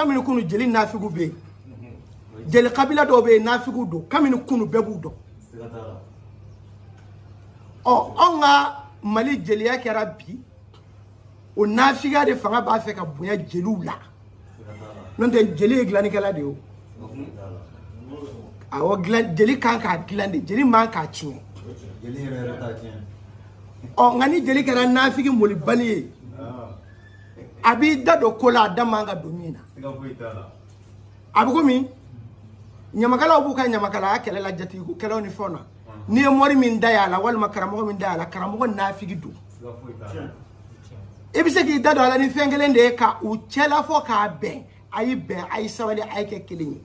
Kabini kunu, jeli nafigiw bɛ yen, jeli kabila dɔw bɛ yen, nafigiw don. Kabini kunu, bɛɛ b'u dɔn. Ɔ, anw ka Mali jeliya kɛra bi, o nafigiya de fanga b'a fɛ ka bonya jeliw la. N'o tɛ, jeli ye dilannikɛla de ye. O awɔ, dilan, jeli kan k'a dilan de, jeli man k'a tiɲɛ. Ɔ, nka ni jeli kɛra nafigi molibali ye, a b'i da don ko la, a da man ka don min na. A bɛ komi ɲamakalaw b'u ka ɲamakalaya kɛlɛ la, jatigiko kɛlɛw ni fɛnw na. N'i ye mori min da y'a la, walima karamɔgɔ min da y'a la, karamɔgɔ nafigi don, i bɛ se k'i da don a la ni fɛn kelen de ye, ka u cɛla fɔ k'a bɛn. A y'i bɛn, a ye sabali, a ye kɛ kelen ye.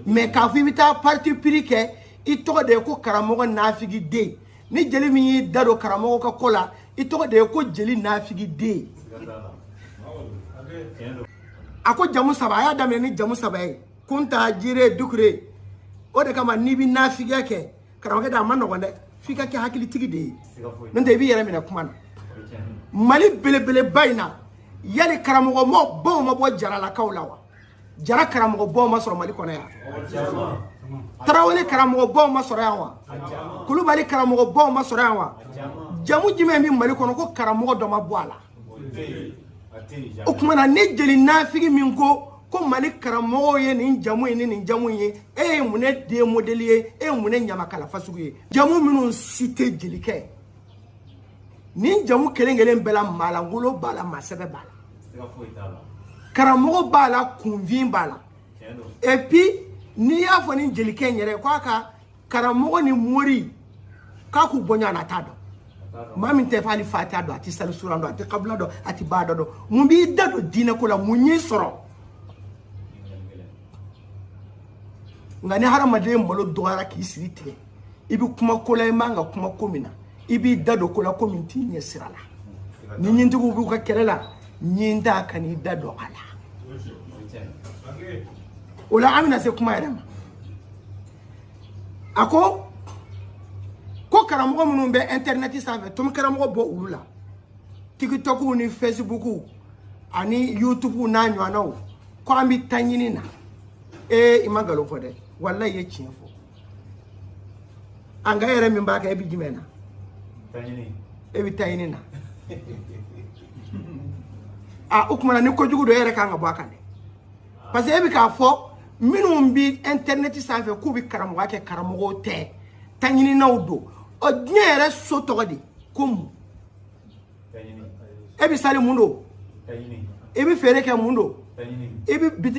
Mais k'a fɔ i bɛ taa parti pris kɛ, i tɔgɔ de ye ko karamɔgɔ nafigi den. Ni jeli min y'i da don karamɔgɔ ka ko la, i tɔgɔ de ye ko jeli nafigi den. A ko jamu saba, a y'a daminɛ ni jamu saba ye: Kunta, Jire, Dukure. O de kama, n'i bɛ nafigiya kɛ, karamɔgɔkɛ, da a ma nɔgɔn dɛ, f'i ka kɛ hakilitigi de ye. N'o tɛ, i b'i yɛrɛ minɛ kuma na. Mali belebeleba in na, yali karamɔgɔ baw ma bɔ Jaralakaw la wa? Jara karamɔgɔbaw ma sɔrɔ Mali kɔnɔ yan? Tarawele karamɔgɔbaw ma sɔrɔ yan wa? Kulubali karamɔgɔbaw ma sɔrɔ yan wa? Jamu jumɛn bɛ Mali kɔnɔ ko karamɔgɔ dɔ ma bɔ a la? O tuma na, ni jeli nafigi min ko Mali karamɔgɔw ye nin jamu ye ni nin jamu ye, e ye mun ne den modèle ye? E ye mun ne ɲamakala fasugu ye? Jamu minnu si tɛ jelikɛ, nin jamu kelen kelen bɛɛ la, maalankolon b'a la, maasɛbɛ b'a la, karamɔgɔ b'a la, kunfin b'a la. Et puis, n'i y'a fɔ ni jelikɛ in yɛrɛ k'a ka karamɔgɔ ni mori k'a k'u bɔ ɲɔgɔn na, a t'a dɔn. Maa min tɛ hali fatiha dɔn, a tɛ sali suran dɔn, a tɛ kabila dɔn, a tɛ ba dɔn, mun b'i da don diinɛ ko la? Mun y'i sɔrɔ? Nka ni hadamaden malo dɔgɔyara k'i siri tigɛ, i bɛ kuma ko la i man ka kuma ko min na, i b'i da don ko la ko min t'i ɲɛ sira la. Ni ɲintigiw b'u ka kɛlɛ la, ɲin t'a ka n'i da don a la. O la, an bɛna se kuma yɛrɛ ma. A ko karamɔgɔ minnu bɛ internet sanfɛ, tomi karamɔgɔ bɔ olu la, TikTok ni Facebook ani YouTube n'a ɲɔgɔnnaw, ko an bɛ taa ɲini na. Ee, i ma nkalon fɔ dɛ, walayi, i ye tiɲɛ fɔ. An ka yɛrɛ min b'a kɛ, e bɛ jumɛn na? E bɛ taa ɲini na. A, o kumana, ni kojugu don, e yɛrɛ kan ka bɔ a kan dɛ, parce que e bɛ k'a fɔ minnu bɛ internet sanfɛ k'u bɛ karamɔgɔya kɛ, karamɔgɔw tɛ, taɲininaw don. Ɔ, diɲɛ yɛrɛ so tɔgɔ de ko mun? E bɛ sali mun don? E bɛ feere kɛ mun don? E bɛ bitigi